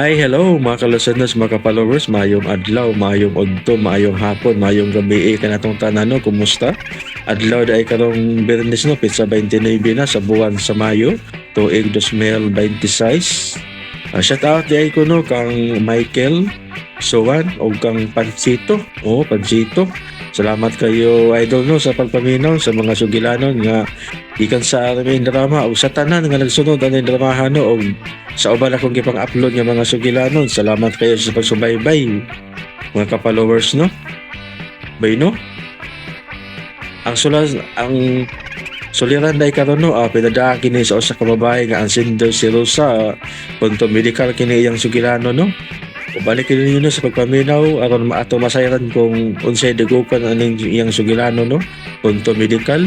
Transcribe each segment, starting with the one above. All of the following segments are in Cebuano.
Hi, hello mga kalusanos, mga ka-followers, maayong adlaw, maayong udto, maayong hapon, maayong gabi kanatong tanan no, kumusta? Adlaw dai karong Biyernes no, pitsa 29 na sa buwan sa Mayo, tuig 2026. Shout out di ay ko no kang Michael Suwan o kang Pancito. Oh, Pancito. Salamat kayo idol no sa pagpaminaw sa mga sugilanon nga gikan sa aming drama o sa tanan nga nagsunod aning dramahan no og sa uban akong gipang-upload nga mga sugilanon. Salamat kayo sa pagsubaybay mga ka-followers no. Bay no. Ang sulas ang suliran day karon no, pinadaa kini sa usa ka babae nga ang sender si Rosa, punto medical kini iyang sugilano no. Ubalik kini ninyo no sa pagpaminaw aron maato masayran kung unsay dagukan aning iyang sugilano no, punto medical.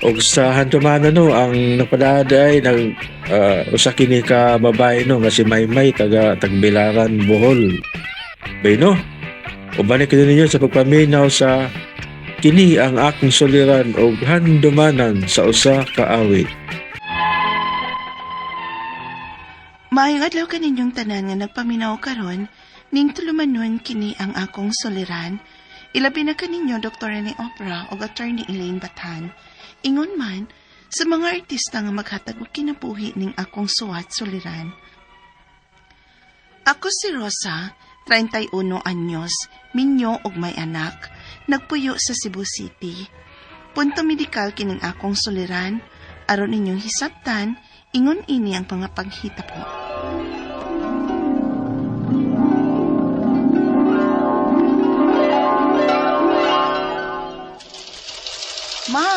Og sa handumanan no, ang nagpadaday ay nag usa kini ka babae no nga si Maymay taga Tagbilaran, Bohol. Bay no. Ubalik kini ninyo sa pagpaminaw sa kini ang akong suliran og handumanan sa usa ka awit. Maayong adlaw kaninyong tanan nga nagpaminaw karon, ning tulumanon kini ang akong suliran. Ilabi na kaninyo Dr. Rene Opera ug Attorney Elaine Batan. Ingon man sa mga artista nga maghatag og kinabuhi ning akong suwat suliran. Ako si Rosa, 31 anyos, minyo og may anak, nagpuyo sa Cebu City. Punto medikal kining akong suliran, aron ninyong hisabtan, ingon ini ang mga paghitabo. Ma,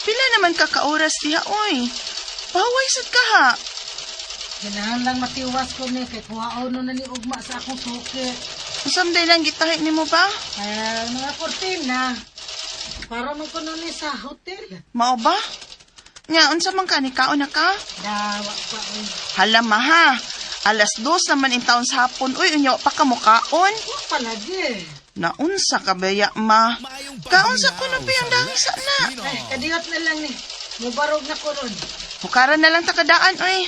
pila naman ka ka oras diha, oy. Paway sad ka ha. Ganahan lang matiwas ko ni kay kuhaon no na ni ugma sa akong suki. Usamday lang gitahi nimo ba? Ay, mga 14 na. Para man ko ni sa hotel. Mao ba? Nya, unsa man ka ni kaon na ka? Dawa pa oy. Hala ma ha. 2:00 naman in taon sa hapon. Uy, unya pa ka mukaon. Wa pa lagi. Naunsa ka baya ma? Kaunsa ko na ang dami sa na. Ay, kadiyot na lang ni. Mubarog na ko ron. Hukaran na lang takadaan, oy.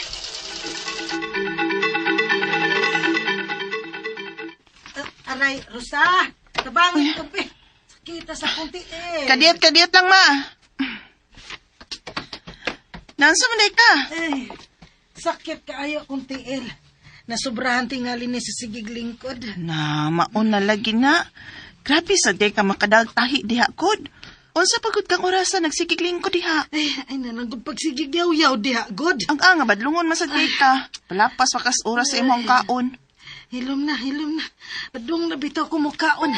Aray, Rosa. Tabangin ko pe. Sakita sa akong tiil. Kadiyot, kadiyot lang ma. Naunsa man day ka? Ay, sakit kaayo akong tiil. Nasubrahan tingali ni sa sigig lingkod. Na, maon na lagi na. Grabe sa day ka makadagtahi diha kod. Unsa pagod kang orasa nagsigigling ko diha. Ay, ay nananggod pagsigig yaw-yaw diha, god. Ang anga badlungon man sa day ka. Palapas pa kas oras sa imong kaon. Hilom na, hilom na. Padung na bitaw ko mukaon.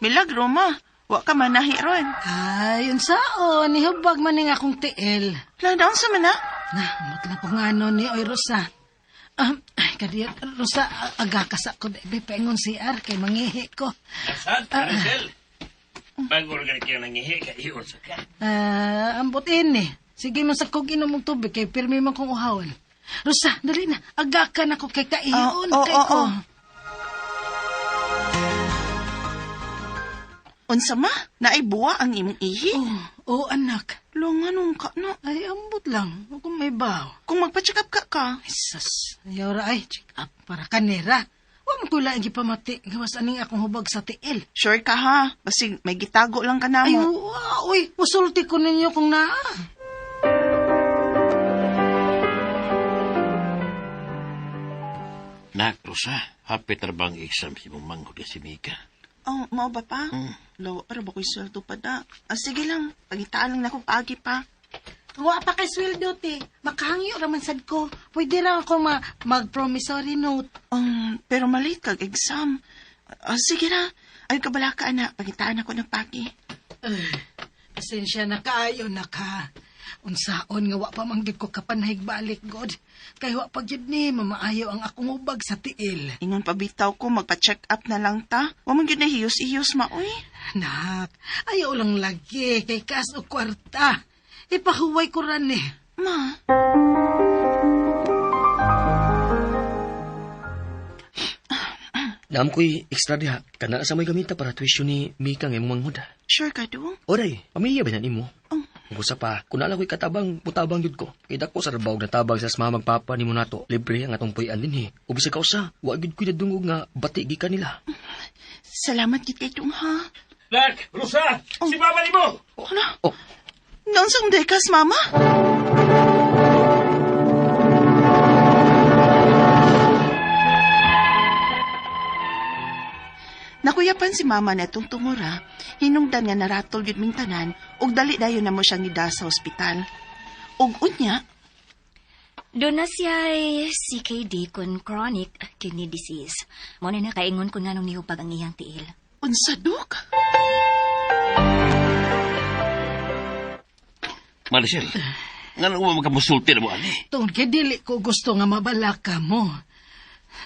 Milagro ma. Wa ka manahi ron. Ay, unsaon, nihubag man ning akong tiil. La, unsa man na? Na, amot lang ko nga ano ni Oy Rosa. Ay, kadiyot, Rosa, aga ka sa ko, be, paingon CR, kay mangihi ko. Saan, Maricel? Bago ka kayo nangihi, kaiyon sa ka. Ambot ini. Sige man sa kog inom og tubig, kay pirmi man kong uhawan. Rosa, dali na, aga ka na ko kay kaiyon, Oh, oh, kay oh, ko. oh. Unsa ma? Naay buwa ang imong ihi? Oh, oh, anak. Lo, nganong ka no? Ay, ambot lang. Kung may baw. Kung magpa-check up ka ka. Ay, sus. Ayaw ra, ay, check up para kanira. Wa man ko laing gipamati. Gawas aning akong hubag sa tiil. Sure ka ha? Basig may gitago lang ka Ay, namo. wa, uy, musulti ko ninyo kung naa. Nak, Rosa, hapit na bang exam si mong manghod si Mika? Oh, mao ba pa? Lawa para ba ko'y sweldo pa da? Ah, sige lang. Pagitaan lang na akong paagi pa. Wa pa kay sweldo, te. Makahangyo raman sad ko. Pwede ra ako mag-promissory note. Pero malate kag exam. Ah, sige na. Ay, kabala ka, anak. Pagitaan ako ng pagi. Ay, pasensya na kaayo na ka. Unsaon nga wa pa man gyud ko kapanahig balik, God. Kay wa pa gyud ni mamaayo ang akong hubag sa tiil. Ingon pabitaw ko, magpa-check up na lang ta. Wa man gyud na hiyos-hiyos maoy. Nak, ayaw lang lagi kay kas o kwarta. Ipahuway ko ran eh. Ma. Naam ko'y extra diha. Kana sa may gamita para tuition ni Mika nga imong manghud. Sure ka do? Oray, pamilya ba na nimo? Oh, Ug usa pa, kung naa ko'y katabang, mutabang gyud ko. Kay dako sa trabaho natabang sa mama ug papa nimo nato. Libre ang atong puy-an dinhi. Ug bisag kausa, wa gyud ko'y nadungog nga bati gikan nila. Salamat gid kay Dong, ha? Nak, Rosa, si mama nimo. Hala? Oh. Naunsang dekas, Mama? Nakuyapan si Mama na itong tungura, hinungdan nga naratol yun ming tanan, ug dali dayon na mo siyang gida sa ospital. Ug unya, Doon na siya CKD kun chronic kidney disease. Mo na nakaingon ko nga nung nihupag ang iyang tiil. Unsa, Dok? Maricel, ngano mo makamusulti na mo ani? Tungod kay dili ko gusto nga mabalaka mo.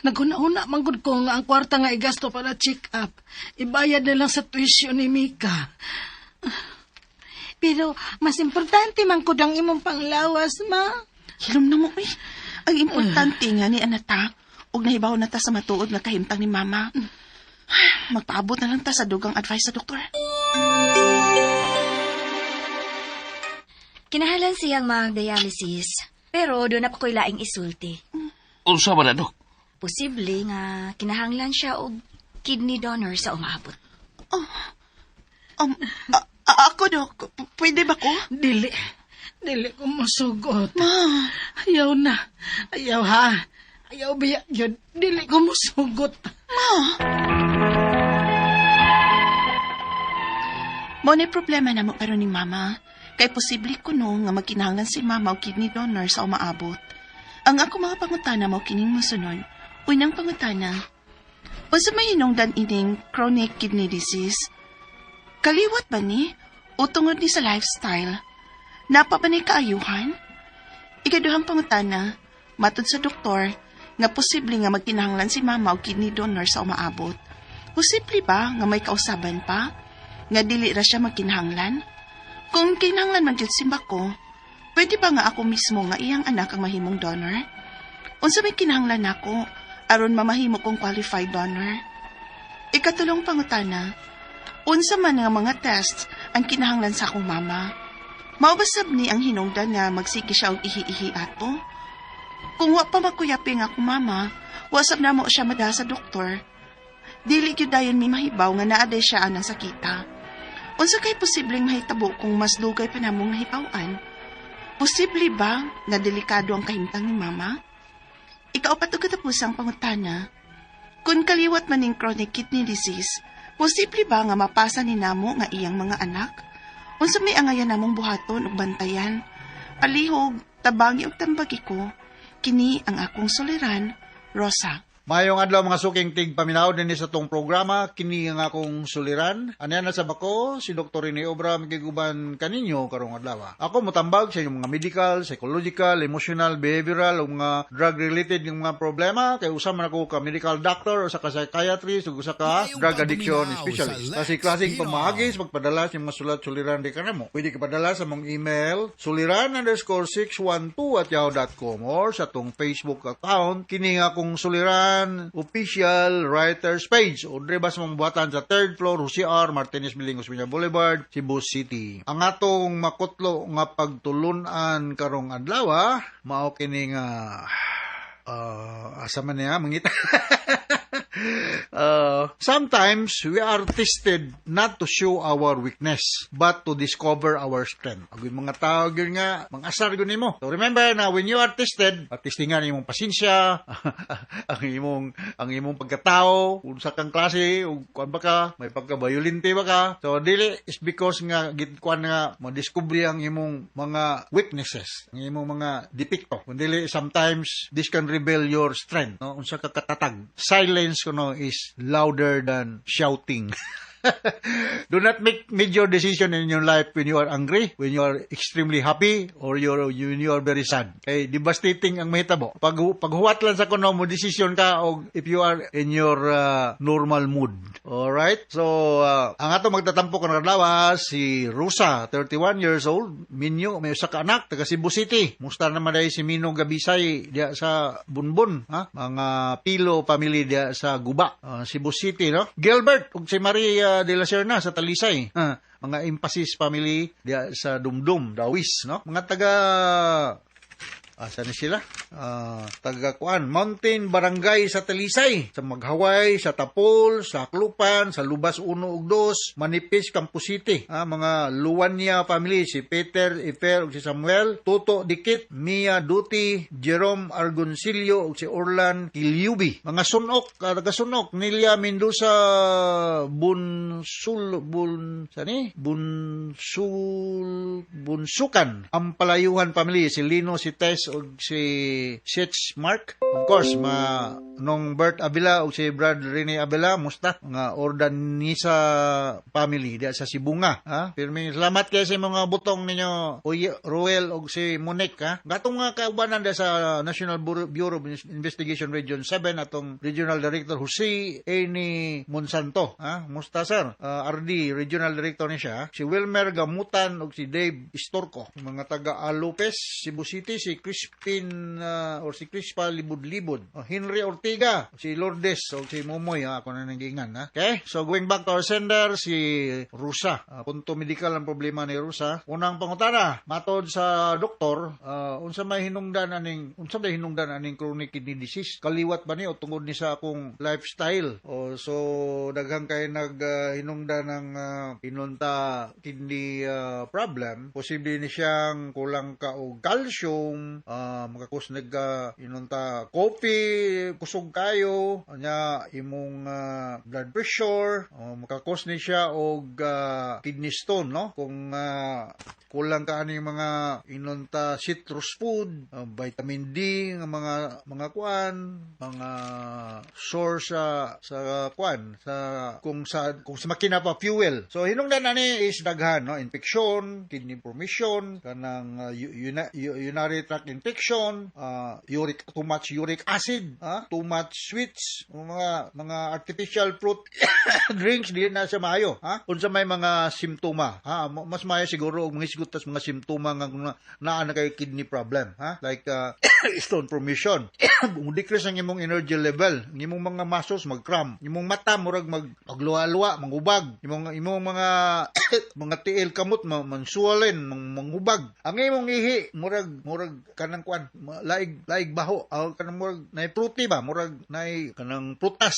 Naghuna-huna man gud ko nga ang kwarta nga igasto para check up. Ibayad na lang sa tuition ni Mika. Pero mas importante man gud ang imong panglawas, ma. Hilom na mo, eh. Ang importante nga ni anata, ug nahibaw na ta sa matuod nga kahimtang ni Mama. Magpaabot na lang ta sa dugang advice sa doktor. Kinahalan siyang mag-dialysis, pero doon na pa ko'y laing isulti. Unsa man na, Dok? Posible nga kinahanglan siya og kidney donor sa umaabot. Ako, Dok, pwede ba ko? Dili. Dili ko musugot. Ma, Ayaw na. Ayaw ha. Ayaw biya yun. Dili ko musugot. Mo ni problema na mo karon ni Mama. Kay posible kuno nga magkinahanglan si Mama og kidney donor sa umaabot. Ang ako mga pangutana mo kining mosunod. Unang pangutana. Unsa may hinungdan ining chronic kidney disease? Kaliwat ba ni o tungod ni sa lifestyle? Napa ba ni kaayuhan? Ikaduhang pangutana, matod sa doktor, nga posible nga magkinahanglan si Mama og kidney donor sa umaabot. Posible ba nga may kausaban pa? Nga dili ra siya magkinahanglan? Kung kinahanglan man gyud simba ko, pwede ba nga ako mismo nga iyang anak ang mahimong donor? Unsa may kinahanglan nako aron mamahimo kong qualified donor? Ikatulong pangutana, unsa man nga mga tests ang kinahanglan sa akong mama? Mao ba sab ni ang hinungdan nga magsige siya og ihi-ihi ato? Kung wa pa makuyapi nga akong mama, wa sab namo siya madala sa doktor. Dili gyud dayon mi mahibaw nga naa day siya anang sakita. Unsa kay posibleng mahitabo kung mas dugay pa namong nahibaw-an? Posible ba nga delikado ang kahimtang ni mama? Ikaupat ug katapusang pangutana. Kung kaliwat man ning chronic kidney disease, posible ba nga mapasa ni namo nga iyang mga anak? Unsa may angayan namong buhaton ug bantayan? Palihog, tabangi ug tambagi ko. Kini ang akong suliran, Rosa. Mayong adlaw, mga suking tig paminaw dinhi sa tong programa, kini ang akong suliran. Aniya na sa bako si Dr. Rene Obra, makiguban kaninyo karong adlaw. Ako motambag sa inyong mga medical, psychological, emotional, behavioral ug mga drug related yung mga problema kay usa man ako ka medical doctor, usa ka psychiatrist ug usa ka Mayong drug addiction pagpaminaw specialist. sa Kasi Lex klaseng Pinoy. pamaagi sa pagpadala sa mga sulat suliran di kanamo. Pwede ka padala sa mong email suliran_612@yahoo.com or sa tong Facebook account, kini nga akong suliran official writers page, o dre ba sa mong buhatan sa third floor, Jose R. Martinez Building, Osmeña Boulevard, Cebu City. Ang atong makutlo nga pagtulunan karong adlaw mao kini nga asa man niya mangita. Sometimes we are tested not to show our weakness but to discover our strength. Ag mga tao gyud nga mangasar gyud nimo. So remember na when you are tested, testingan imong pasensya, ang imong pagkatao, unsa kang klase, ug kuan ba ka, may pagka-violente ba ka. So dili is because nga git kuan nga madiskubre ang imong mga weaknesses, ang imong mga depekto. Kun dili, sometimes this can reveal your strength, no? Unsa ka katatag. Silence kuno is louder than shouting. Do not make major decision in your life when you are angry, when you are extremely happy, or when you are very sad. Kay devastating ang mahitabo. Pag paghuwat lang sa kuno mo decision ka og if you are in your normal mood. All right? So, ang ato magtatampo karong adlaw si Rosa, 31 years old, minyo, may usa ka anak taga Cebu City. Musta naman dahil si Mino Gabisay diya sa Bunbun, ha? Mga Pilo family diya sa Guba, Cebu City, no? Gilbert ug si Maria. De La Serna sa Talisay. Ah, mga Emphasis family diya sa Dumdum, Dawis, no? Mga taga asa ni sila? Ah, taga kuan, Mountain Barangay sa Talisay, sa Maghaway, sa Tapol, sa Klupan, sa Lubas 1 ug 2, Manipis, Campos City. Ah, mga Luwania family, si Peter, Ifer ug si Samuel, Toto Dikit, Mia Duty, Jerome Argoncillo ug si Orlan Kilyubi. Mga Sunok, taga Sunok, Nelia Mendoza Bunsul Bun sani? Bunsul Bunsukan. Ang Palayuhan family, si Lino, si Tess ug si Sitch Mark. Of course, ma nung Bert Avila ug si Brad Rene Avila, musta nga Ordanisa family diya sa Sibunga, ha? Pirmi salamat kay sa mga butong ninyo, Uy, Ruel ug si Monique, ha? Gatong nga kaubanan diya sa National Bureau of Investigation Region 7, atong Regional Director Jose Eni Monsanto, ha? Musta, sir? Ah, RD Regional Director ni siya, ha? Si Wilmer Gamutan ug si Dave Istorco. Mga taga Alupes, Cebu City, si Crispin or si Crispa Libud-Libud, oh, Henry Ortiga, si Lourdes o si Momoy, ha, ako na nanggingan, ha. Okay? So going back to our sender, si Rusa. Ah, punto medical ang problema ni Rusa. Unang pangutana, matod sa doktor, unsa may hinungdan aning chronic kidney disease? Kaliwat ba ni o tungod ni sa akong lifestyle? O so daghan kay nag hinungdan ng inunta kidney problem, posible ni siyang kulang ka og calcium, makakusnig ka inunta coffee, kusog kayo, anya imong blood pressure, o makakos ni siya og kidney stone, no? Kung kulang ka ani mga inunta citrus food, vitamin D nga mga kuan, mga source sa kuan sa kung sa makina pa fuel. So hinungdan ani is daghan, no? Infection, kidney formation, kanang urinary tract infection, uric too much uric acid, too much sweets, mga artificial fruit drinks, di na siya maayo, ha? Unsa may mga simptoma, ha? Mas maayo siguro og mangisgot tas mga simptoma nga kung naa na kay kidney problem, ha? Like stone formation, mo decrease ang imong energy level, ang imong mga muscles mag-cramp, imong mata murag magluwa-luwa, mangubag, imong mga tiil, kamot mansuwalen, manghubag. Ang imong ihi murag murag kanang kuan, laig laig baho, aw kanang murag nay fruity ba, murag nay kanang prutas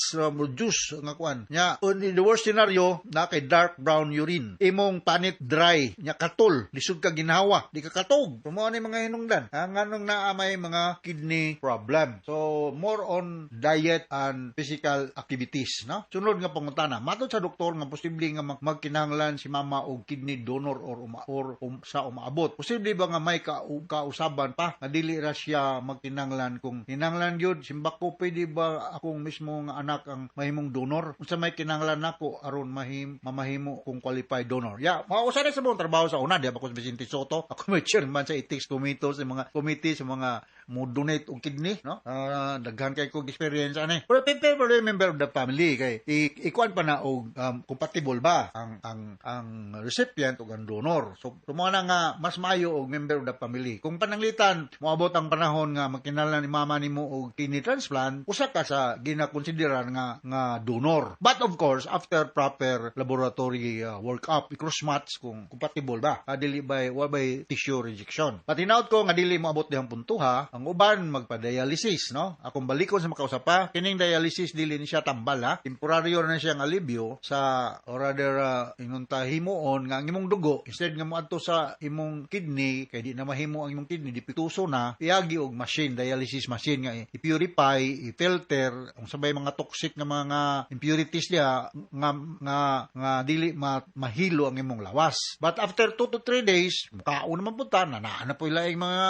juice nga kuan. Nya in the worst scenario na kay dark brown urine. Imong panit dry, nya katol, lisod ka ginhawa, di ka katog. Mao ni mga hinungdan. Ha, nganong naa may mga kidney problem. So more on diet and physical activities, no? Sunod nga pangutana, matod sa doktor nga posible nga magkinahanglan si mama og kidney donor or sa umaabot. Posible ba nga may kausaban pa nga dili ra siya magkinahanglan? Kung kinahanglan gyud, simbako, pwede ba akong mismo nga anak ang mahimong donor? Unsa may kinahanglan nako aron mamahimo kung qualified donor? Ya, mao sa sa buong trabaho sa una, di ba ko si Vicente Sotto? Ako may chairman sa ethics committee, sa mga committee sa mga mo donate og kidney, no? Ah, daghan kay kog experience ani. Pero pero member of the family kay ikuan pa na og compatible ba ang recipient ug ang donor. So mao na nga mas maayo og member of the family. Kung pananglitan moabot ang panahon nga magkinahanglan ni mama nimo og kidney transplant, usa ka sa ginakonsiderar nga donor. But of course, after proper laboratory work-up, i-cross match kung compatible ba. Dili by wa by tissue rejection. But hinaut ko nga dili moabot dihang punto, ha. Ang uban magpa-dialysis, no? Akong balikon sa makausap pa, kining dialysis dili ni siya tambal, ha. Temporaryo na siyang alibyo sa or rather inunta himuon nga ang imong dugo instead nga moadto sa imong kidney kay di na mahimo ang imong kidney, depektuso na, iagi og machine, dialysis machine nga i-purify, i-filter kung sabay mga toxic nga mga impurities diha nga dili mahilo ang imong lawas. But after 2 to 3 days, mukaon naman punta na naa na po ilaing mga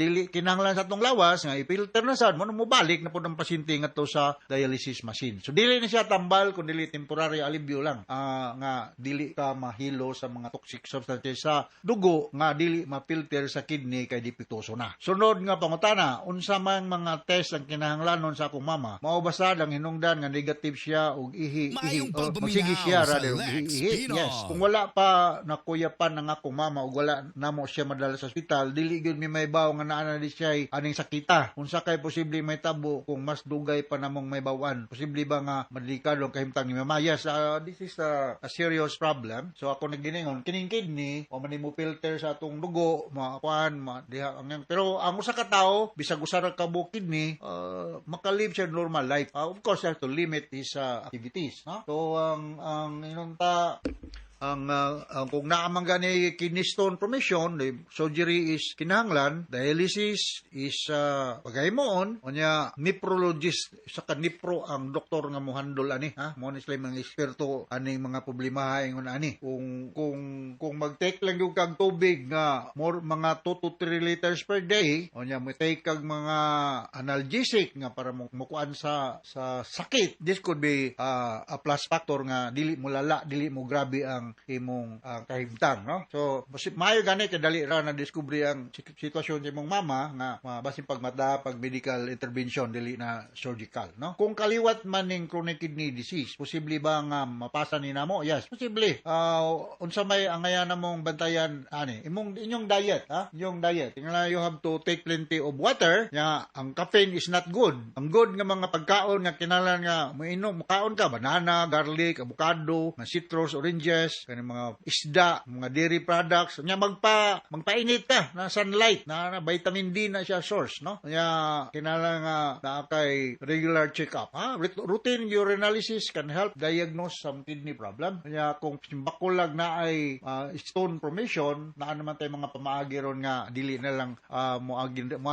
dili kinahanglan sa atong lawas nga i-filter na sad mo, mobalik na pud ang pasyente ngadto sa dialysis machine. So dili na siya tambal kun dili temporary alibyo lang nga dili ka mahilo sa mga toxic substances sa dugo nga dili ma-filter sa kidney kay depektuso na. Sunod nga pangutana, unsa man mga test ang kinahanglanon sa akong mama? Mao ba sad ang hinungdan nga negative siya og ihi ihi Maayong o pagpaminaw magsige siya sa rather og Lex ihi ihi. Pino. Yes. Kung wala pa nakuyapan ang akong mama ug wala namo siya madala sa ospital, dili gyud mi mahibaw nga naa na di siya naay aning sakita. Unsa kay posible mahitabo kung mas dugay pa namong may bawan? Posible ba nga madelikado ang kahimtang ni mama? Yes, this is a serious problem. So ako naginingon kining kidney o man mo filter sa atong dugo, makuan, diha ang pero ang usa ka tawo bisag usa ra ka buok kidney, makalive siya normal life. Of course, you have to limit his activities, no? So ang inunta ang kung naamang gani kidney stone formation, the surgery is kinahanglan, dialysis is paghimuon, unya nephrologist sa ka nepro ang doktor nga mohandle ani, ha? Mo ni sila mga eksperto aning mga problema ingon ani. Kung mag-take lang yung kag tubig nga more mga 2 to 3 liters per day, unya mo take kag mga analgesic nga para mo mukuan sa sakit, this could be a plus factor nga dili mo lala, dili mo grabe ang imong kahimtang, no? So maayo gani kay dali ra na diskubre ang sitwasyon sa imong mama nga basin pagmata pag medical intervention dili na surgical, no? Kung kaliwat man ning chronic kidney disease, posible ba nga mapasa ni namo? Yes, posible. Unsa may angayan namong bantayan ani imong inyong diet, ha? Inyong diet. Tingnan, you have to take plenty of water. Nya ang caffeine is not good. Ang good nga mga pagkaon nga kinahanglan nga moinom, mukaon ka banana, garlic, avocado, mga citrus, oranges, kaning mga isda, mga dairy products. Nya magpainit ka na sunlight, na vitamin D na siya source, no? Nya kinahanglan nga naa kay regular check-up, ha? Routine urinalysis can help diagnose some kidney problem. Nya kung bakulag na ay stone formation, naa naman tay mga pamaagi ron nga dili na lang mo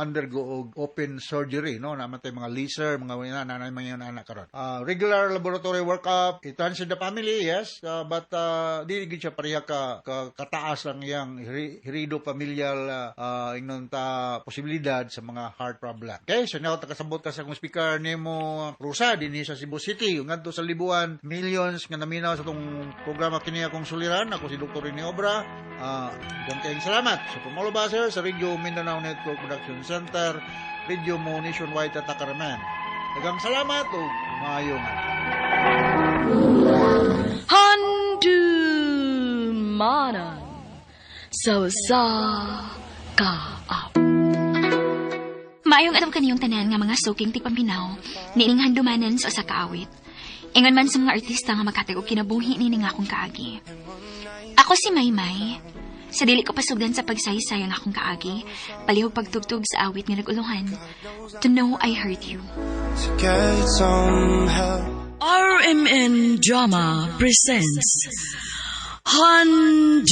undergo og open surgery, no? Naa man tay mga laser, mga na mga anak karon. Regular laboratory workup, it runs in the family, yes, but dili gid siya pareha ka kataas ang iyang heredo familial ingnon ta posibilidad sa mga heart problem. Okay, so now takasabot ka sa akong speaker nimo Rosa dinhi sa Cebu City ngadto sa Libuan, millions nga naminaw sa tong programa kini akong suliran. Ako si Dr. Rene Obra. Daghang kayong salamat sa from all of us here sa Radio Mindanao Network Production Center, Radio Mo Nationwide Tatakaraman. Daghang salamat ug maayong adlaw. Handumanan sa usa ka Maayong adlaw kaniyong tanan nga mga suking tigpaminaw, niining handumanan sa usa ka awit. Ingon man sa mga artista nga maghatag og kinabuhi niini nga akong kaagi. Ako si Maymay. Sa dili ko pasugdan sa pagsaysay ang akong kaagi, palihog pagtugtog sa awit nga nag-uluhan. To Know I Hurt You. To get some help. RMN Drama presents Handumanan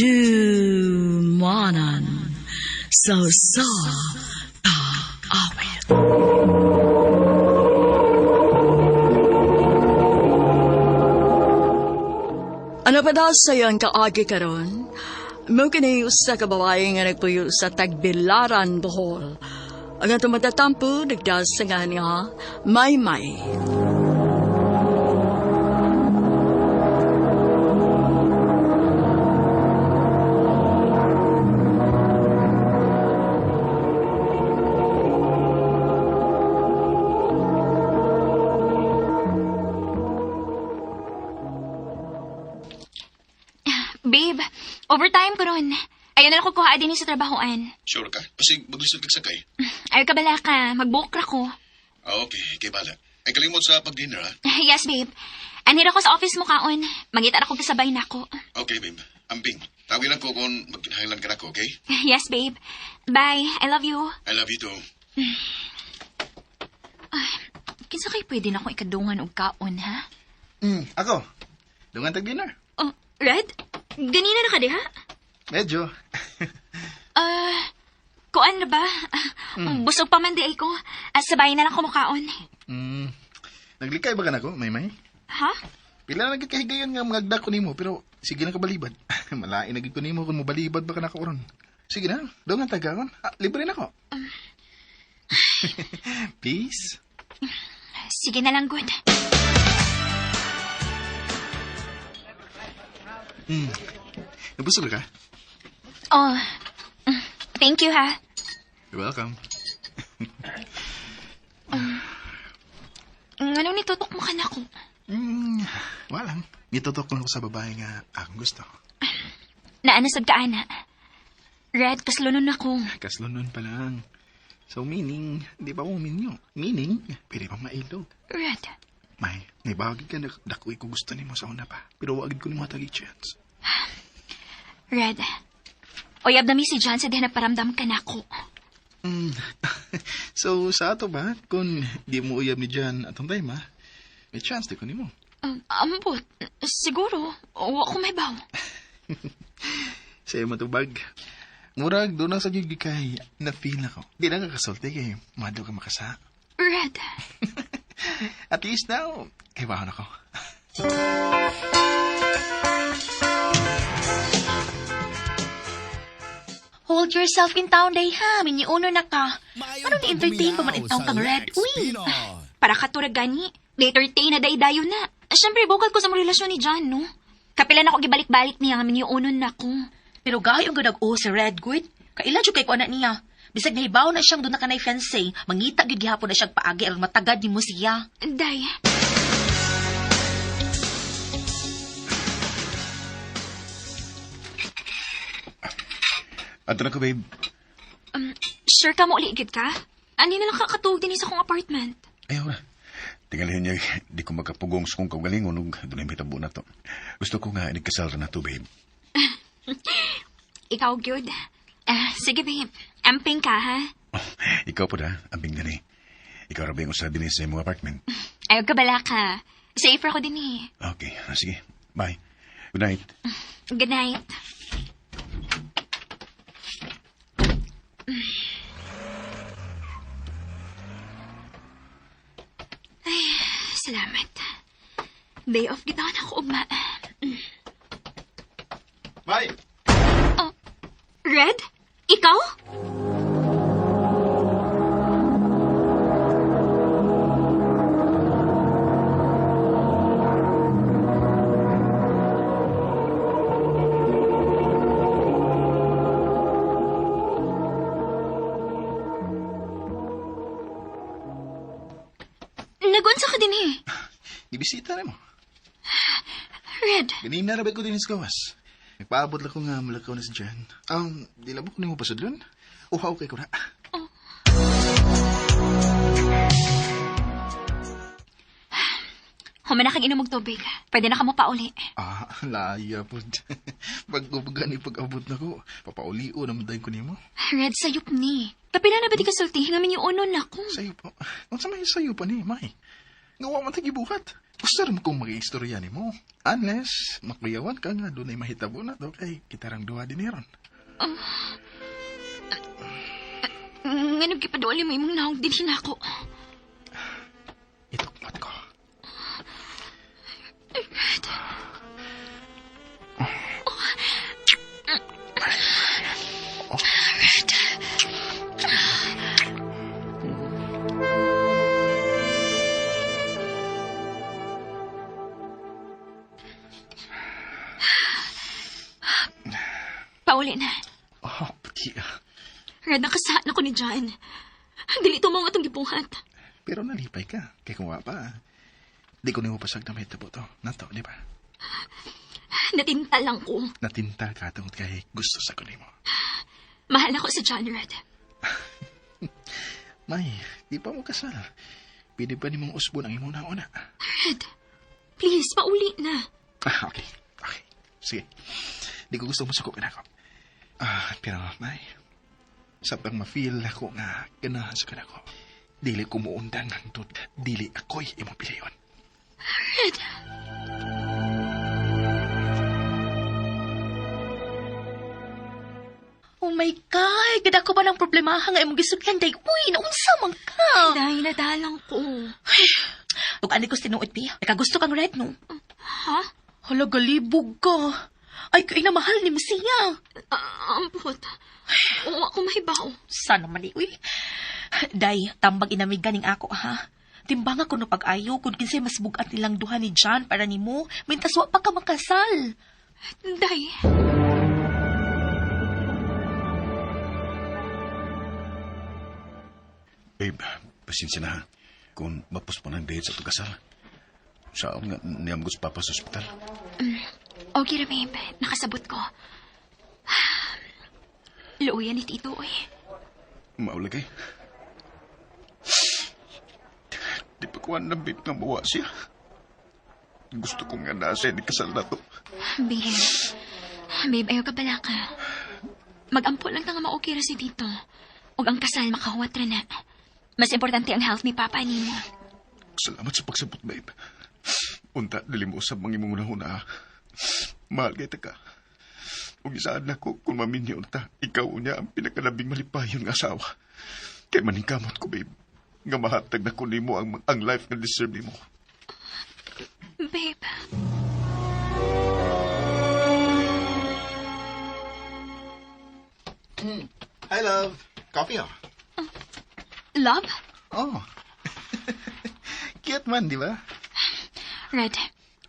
sa usa ka awit. Ano pa daw sa'yo ang kaagi karon? Mo kini usa ka babae nga nagpuyo sa Tagbilaran, Bohol. Ang atong matatampo nagdasangan nga Maymay. Babe, overtime ko ron. Ayaw na ako kuha din sa trabahoan. Sure ka? Kasi maglisod kag sakay. Ayaw ka bala ka, mag-book ra ko. Ah, okay. Kay bala. Ay kalimot sa pag-dinner, ha? Yes, babe. Anhira ko sa office mo kaon. Mangita ra ko kasabay nako. Okay, babe. Amping. Tawag lang ko kung magkinahanglan ka nako, okay? Yes, babe. Bye. I love you. I love you too. Kinsa kay pwede na akong ikadungan og kaon, ha? Ako. Dungan tag dinner. Oh, Red? Ganina na ka diha? Medyo. Kuan na ba? Busog pa man di ay ko. Sabay na lang kumukaon. Naglikay ba ka nako, Maymay? Ha? Pila na kahigayon nga mga ko nimo pero sige na ka balibad. Malain na gid ko nimo kung mobalibad ba ka nako ron. Sige na, dungan tag kaon. Ah, libre na ko. Please. Sige na lang, good. Nabusog ka? Oh, thank you, ha? You're welcome. Anong nitutok mo ka na ko? Walang. Nitutok lang ko sa babae nga akong gusto. Naanasad ka, ana. Red, kaslunon ako. Kaslunon pa lang. So meaning, di ba mo minyo? Meaning, pwede pa mailog. Red. May, naibagid ka na dakoy ko gusto nimo sa una pa. Pero wagid ko nimo hatag chance. Red. Uyab na mi si John sa diha nagparamdam ka na ako. So, sa ato ba, kung di mo uyab ni John atong time, ha? May chance di ko nimo. Ambot. Siguro. Wa ko may baw. Sa iyo matubag. Murag, doon na sa gigi kay na-feel ako. Di na kakasulti kay mado ka makasa. Red. At least now, kay bahon ako. Hold yourself in town day ha. Miniuno na ka. Ano ni-entertain pa man in town kang Red? Uy! Para katurag gani. Later day na daydayo na. Siyempre, bukal ko sa mga relasyon ni John, no? Kapilan ako gibalik-balik niya nga miniunon na ko. Pero gahi ang ganag-o si Red good. Kaila jud kay ko anak niya. Bisag nahibaw na siyang doon na kanay fiancé, mangita gyud gihapon na siyang paagi aron matagad nimo siya. Day. Ato na ko, babe. Sure ka mo ulit ka? Ani na lang kakatuog din sa akong apartment. Ayaw na. Tingalihin niya, di ko makapugong sa kong kaugalingon ug dunay mahitabo na to. Gusto ko nga inigkasal na to, babe. Ikaw, good. Sige, babe. Amping ka, ha? Oh, ikaw po da, ambing gani. Ikaw ra ba yung usa din sa imong apartment? Ayaw ka bala ka. Safer ako din eh. Okay, sige. Bye. Good night. Good night. Ay, salamat. Day off kita na ako ugma. Bye! Oh, Red? Ikaw? Nagunsa ka din eh. Ibisita na mo. Red. Ganina na ba ko din sa gawas? Nagpaabot lang ko nga malakaw na si Jan. Di lang ba ko nimo pasudlon? Uhaw kay ko na. Oh. Humana kang inom og tubig. Pwede na ka mo pauli. Ah, laya po. Pag-ubagan ni pag-abot na ko, papaulio na dayon ko nimo. Red, sayop ni. Kapila na ba di ka sulti? Ngamin yung uno na ko. Sayop po. Unsa may sayop pa ni, May? Nga wa man tagibuhat. Gusto rin kong mag-istorya nimo. Unless, makuyawan ka nga doon ay mahitabo na to kay kitarang duha din ron. Nga nagkipaduali mo imong naong din hinako. Itukmot ko. Red. Oh. Red. Pauli na. Oh, puti. Red, nakasaan ako ni John. Dili ito mo atong gibuhat. Pero nalipay ka. Kaya kung wa pa, di ko nimo pasag na mahitabo to. Nato, di ba? Natinta lang ko. Natinta ka tungod kay gusto sa ko nimo. Mahal ako si John, Red. May, di pa mo kasal. Pwede pa nimong usbon ang imong nauna. Red, please, pauli na. Ah, okay. Okay. Sige. Di ko gusto masuko ka na ako. Ah, pero, May, sabtang ma-feel ako nga ganahan sa kanako. Dili ko muundang hangtod. Dili ako'y imong piliyon. Red. Oh my God! Gada ko ba ng problema nga imong gisugyan day? Uy, naunsa man ka? Day, nadalang ko. Ay, ug ani ko sinuot bi. Nakagusto kang Red, no? Ha? Hala, galibog ka. Ay, kay na mahal ni mo siya. Ampot. Oo, ako mahibaw. Sana man uy. Day, tambag inamigan ning ako, ha? Timbang ako no pag-ayo kung kinsay mas bugat nilang duha ni John para nimo, mintas wa pa ka makasal. Day. Babe, pasensya na ha. Kung mapuspon ang date sa pagkasal. Saan nga niyam ko sa papa sa ospital? Okay ra, babe. Nakasabot ko. Luuyan ni Tito, eh. Maulagay. Kuan na, babe, nga mawa siya. Gusto ko nga nasa ni kasal na to. Babe. Babe, ayaw ka bala ka. Magampo lang ta nga ma-okay ra si Tito. Ug ang kasal makahuwat ra na. Mas importante ang health ni Papa nimo. Salamat sa pagsabot, babe. Unta, dili mo usab ang imong unahuna. Ha? Mahal kay ta ka. Ug isaad na ko kung maminyo unta, ikaw unya ang pinakalabing malipayon nga asawa. Kay maningkamot ko, babe. Nga mahatag na ko nimo ang life nga deserve nimo. Babe. Hi, love. Coffee, oh. Love? Oh. Cute man, di ba? Red,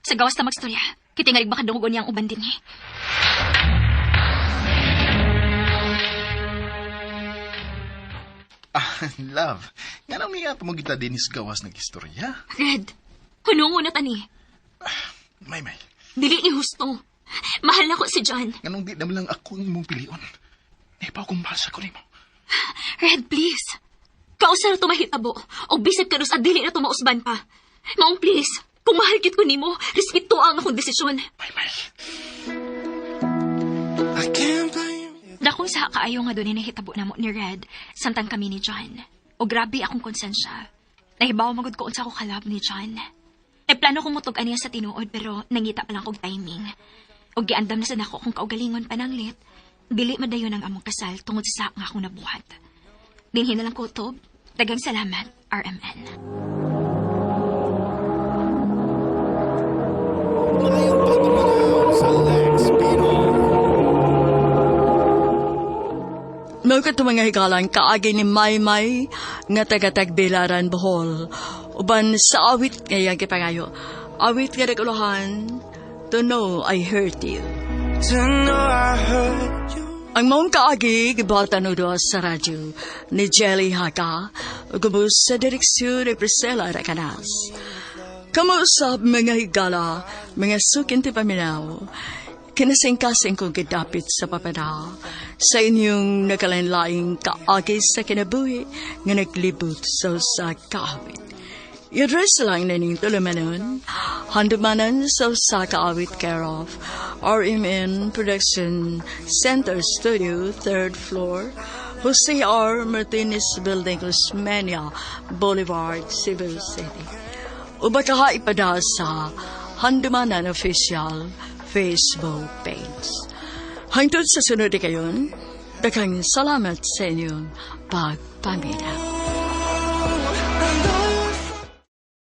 sa gawas ta magstorya. Kitingalig baka dungogon niya ang uban din eh. Ah, love. Nga nang miya mo kita dinis gawas ng istorya. Red, hunungo na tani. May, may. Dili ni husto. Mahal na ko si John. Nganong di naman lang ako ang imong pilion. Nahibaw kong mahal sa ko nimo. Red, please. Kausa na tumahitabo. O bisag ka sa dili na tumausban pa. Maong please, kung mahal kit ko nimo, respeto ang akong desisyon. May, may. I can't blame you. Dakong sa kaayo nga doon nahitabo na mo ni Red, samtang kami ni John. O grabe akong konsensya. Nahibaw magud ko unsa ko kalab ni John. Nagplano kong mutug aniya sa tinuod pero nangita pa lang kog timing. O giandam na sa nako kung kaugalingon pananglit, dili madayon ang among kasal tungod sa nga akong nabuhat. Dinhi na lang kutob. Dagang salamat, RMN. Mao kadto mga higalan kaagi ni Maymay nga taga Tagbilaran, Bohol. Uban sa awit nga iyang gipangayo. Awit nga naguluhan, To Know I Hurt You. To know I hurt you. Ang maong kaagi gibatan o sa radyo ni Jelly Haka ug ubos sa direksyon ni Priscilla Racanas. Kamuusap mga higala, mga sukin ti paminaw, kinasingkasing kong gidapit sa papada sa inyong nakalain-laing kaagi sa kinabuhi nga naglibot sa usa kaawit. I-address lang na ning tulumanon, handumanan sa usa kaawit care of RMN Production Center Studio, 3rd floor, Jose R. Martinez Building, Osmeña Boulevard, Cebu City. O baka ipada sa Handumanan Official Facebook page. Hangtod sa sunod kayon, daghang salamat sa inyong pagpaminaw.